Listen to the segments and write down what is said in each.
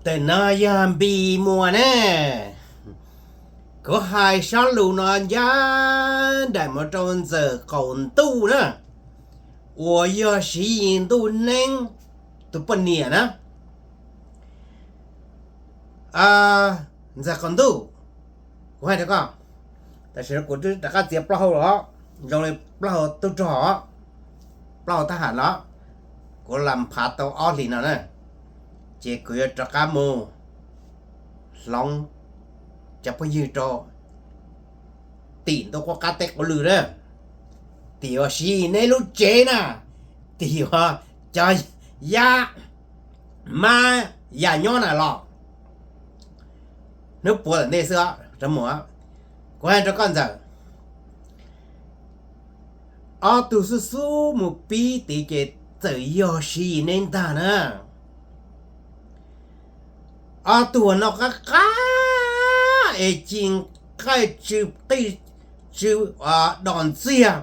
Tam no yog Npis Muas ne, kuv hais sab lus no ncaj nraim mus rau Ntxawm Qaum Ntuj na, uas yog Siv Yis ntuj neeb tus poj niam na. Ntxawm Qaum Ntuj, kuv hais rau koj, tam sim no kuv twb rov qab txiav plaub hau los, zoo li plaub hau tub rog, plaub hau thab ham los, kuv lam phav tau ob hlis no na, ces kuv yuav rov qab mus hloov cov phooj ywg rau tim ntuj qub qab teb qub lw na, tim uas Siv Yis neb lub tsev na, tim uas cov yab mab yam nyob na los. Hnub puav tom ntej xwb os, rov mus. Kuv hais rau koj Ntxawm, ob tug xub xub mus pib tid ces txawm yog Siv Yis neb ntag na. Ob tug uas noj qab qab es ci nqaij tsw qij tsw dos ntxiag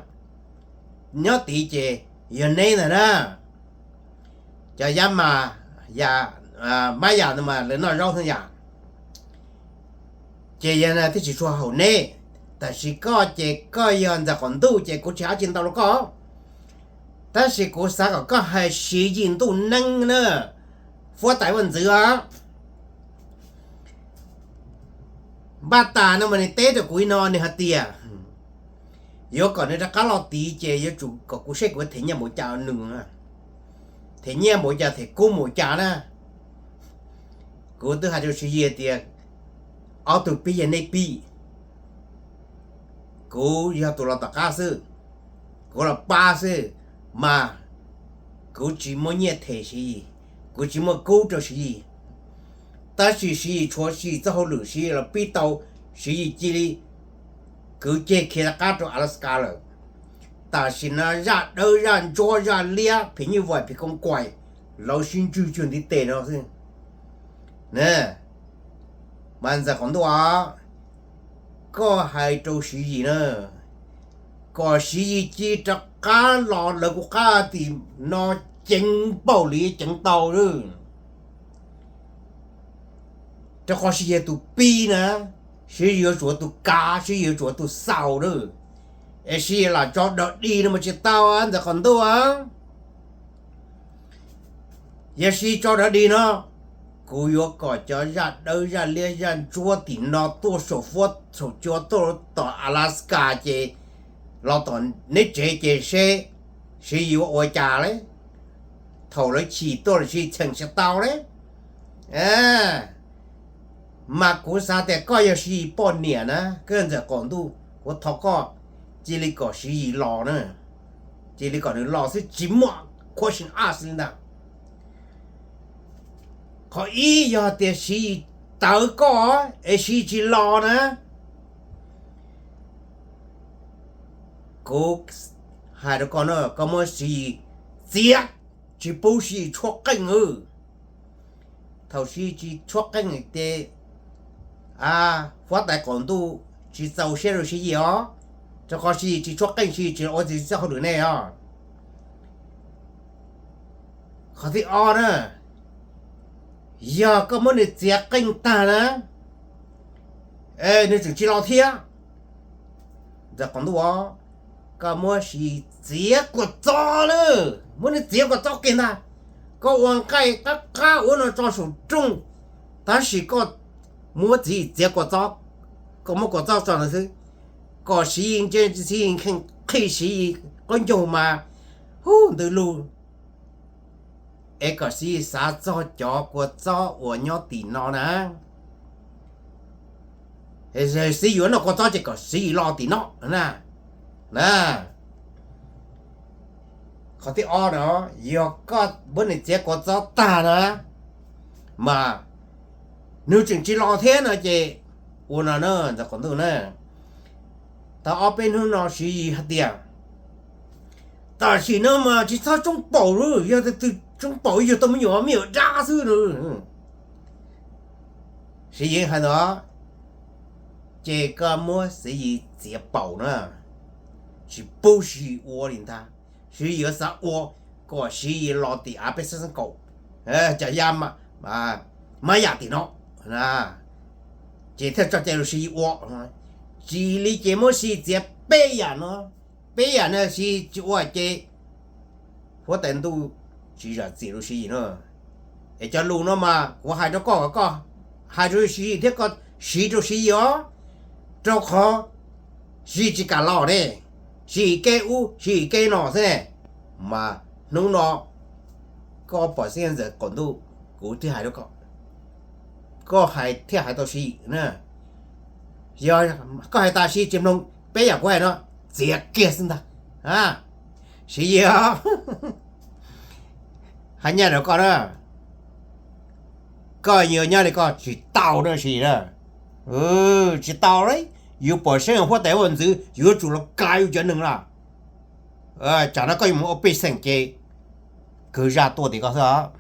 nyob tid ces yog neb ntag na. Cov yab mas, mab yam no mas lawv noj zaub xwb yam. Ces yog twb tsis tshua haum neb, tab sis koj ces koj yog Ntxawm Qaum Ntuj ces kuv tsis hais tsis ntau rau koj, tab sis kuv xav kom koj hais Siv Yis ntuj neeb na, huab tais vaj ntxwv os. Npaj tas no mas nws teb rau kuv li no, nws hais tias yuav kom nws rov qab los tid ces yuav tsum kom kuv seb kuv them nyiaj npaum cas nws, them nyiaj npaum cas them kub npaum cas na. Kuv twb hais rau Siv Yis tias ob tug pib yog neb pib, kuv yog tus los tom qab xwb, kuv los pab xwb, mas kuv tsis muaj nyiaj them Siv Yis, kuv tsis muaj kub rau Siv Yis. Tab sis Siv Yis tshuav Siv Yis txoj hauj lwm, Siv Yis los pib tau, Siv Yis cia li kwv ceg khiav rov qab rau Alaska lawm. Tam sim no zaj dawb zaj ntsuab zaj liab phim nyuj vais phim koos kaim lawv sib ntswj cuag ntiv tes no xwb. Mas Ntxawm Qaum Ntuj os, koj hais rau Siv Yis na, kom Siv Yis cia li rov qab los lawv kuv qab tim no ceev npaum li ceev tau lawm. Rau qhov Siv Yis yog tus pib na, Siv Yis yuav tsum ua tus kav, Siv Yis yuav tsum ua tus xaus lawm. Es Siv Yis lam tso dog dig no mas tsis tau Ntxawm Qaum Ntuj. Yog Siv Yis tso dog dig no, kuv yuav kom cov zaj dawb zaj liab zaj ntsuab tim no tuaj saum fuab saum cua tuaj tom Alaska ces los tom neb tsev ces seb Siv Yis yuav ua cas lawm. Thaum lawv chim tuaj los Siv Yis cheem tsis tau lawm. Mas kuv xav tias koj yog Siv Yis poj niam na, koj Ntxawm Qaum Ntuj, kuv thov koj cia li kom Siv Yis los na, cia li kom nws los xwb tsis muaj question ask li ntag. Qhov ib yog tias Siv Yis tawv koj es Siv Yis tsis los na, kuv hais rau koj no, koj muab Siv Yis txiav, tsis pub Siv Yis tshuab qeej. Thaum Siv Yis tsis tshuab qeej ces huab tais Qaum Ntuj tsis txaus siab rau Siv Yis os, rau qhov Siv Yis tsis tshuab qeej, Siv Yis tsis ua tsis txoj hauj lwm nej os. Qhov thib ob na, yog koj muab nws txiav qeej tag na, nws tseem tsis los thiab. Ntxawm Qaum Ntuj, koj muab Siv Yis txiav kua txob lawm, muab nws txiav kua txob kiag ntag. Koj ua nqaij qab qab ua no tso saum rooj, tab sis koj muab Siv Yis txiav kua txob, koj muab kua txob tso ntawd xwb, kom Siv Yis ntse, Siv Yis kheej qhib Siv Yis qaub ncaug mas hu ntws lug, es kom Siv Yis xav txog cov kua txob uas nyob tim no na. Siv Yis yuav noj kua txob ces kom Siv Yis los tim no na. Qhov thib ob no, yog koj muab nws txiav kua txob tag na, mas nws tseem tsis los thiab no ces ua no na, Ntxawm Qaum Ntuj na. Tau ob peb hnub no Siv Yis hais tias tam sim no mas tsis txhob tsoob paum lawm, yog tus twg tsoob paum yug tau me nyuam me nyuam dab xwb no. Siv Yis hais ntawd, ces koj muab Siv Yis txiav paum na, tsis pub Siv Yis ua li ntag. Siv Yis yuav xav ua kom Siv Yis los tim av peb xab xeeb kaum, cov yaj, mab yam tim no, ces thiaj tso cai rau Siv Yis ua. Tsis li ces muab Siv Yis txiav peb yam no, peb yam no Siv Yis tsis ua ces huab tais ntuj tsis zam txim rau Siv Yis no. Es cov lus no mas kuv hais rau koj, koj hais rau Siv Yis thiab koj siv rau Siv Yis os, rau qhov Siv Yis tsis kam los ne, Siv Yis kev ub Siv Yis kev no xwb ne. Mas hnub no koj pom xeeb ntxawm qaum ntuj, kuv thiaj hais rau koj, koj hais thiaj hais tau Siv Yis na. Yog koj hais tas Siv Yis tsis mloog peb yam kuv hais no, txiav kiag xwb ntag. Siv Yis, hais nyaj rau koj na, koj yuav nyob li koj tsis tau na Siv Yis na. Tsis tau li, yus pom xeeb huab tais ua ntxwv yuav tsum los kav yus cov neeg na. Tsam no koj yuav mus ua pej xeem ces kwv zaj tuaj tim koj xwb.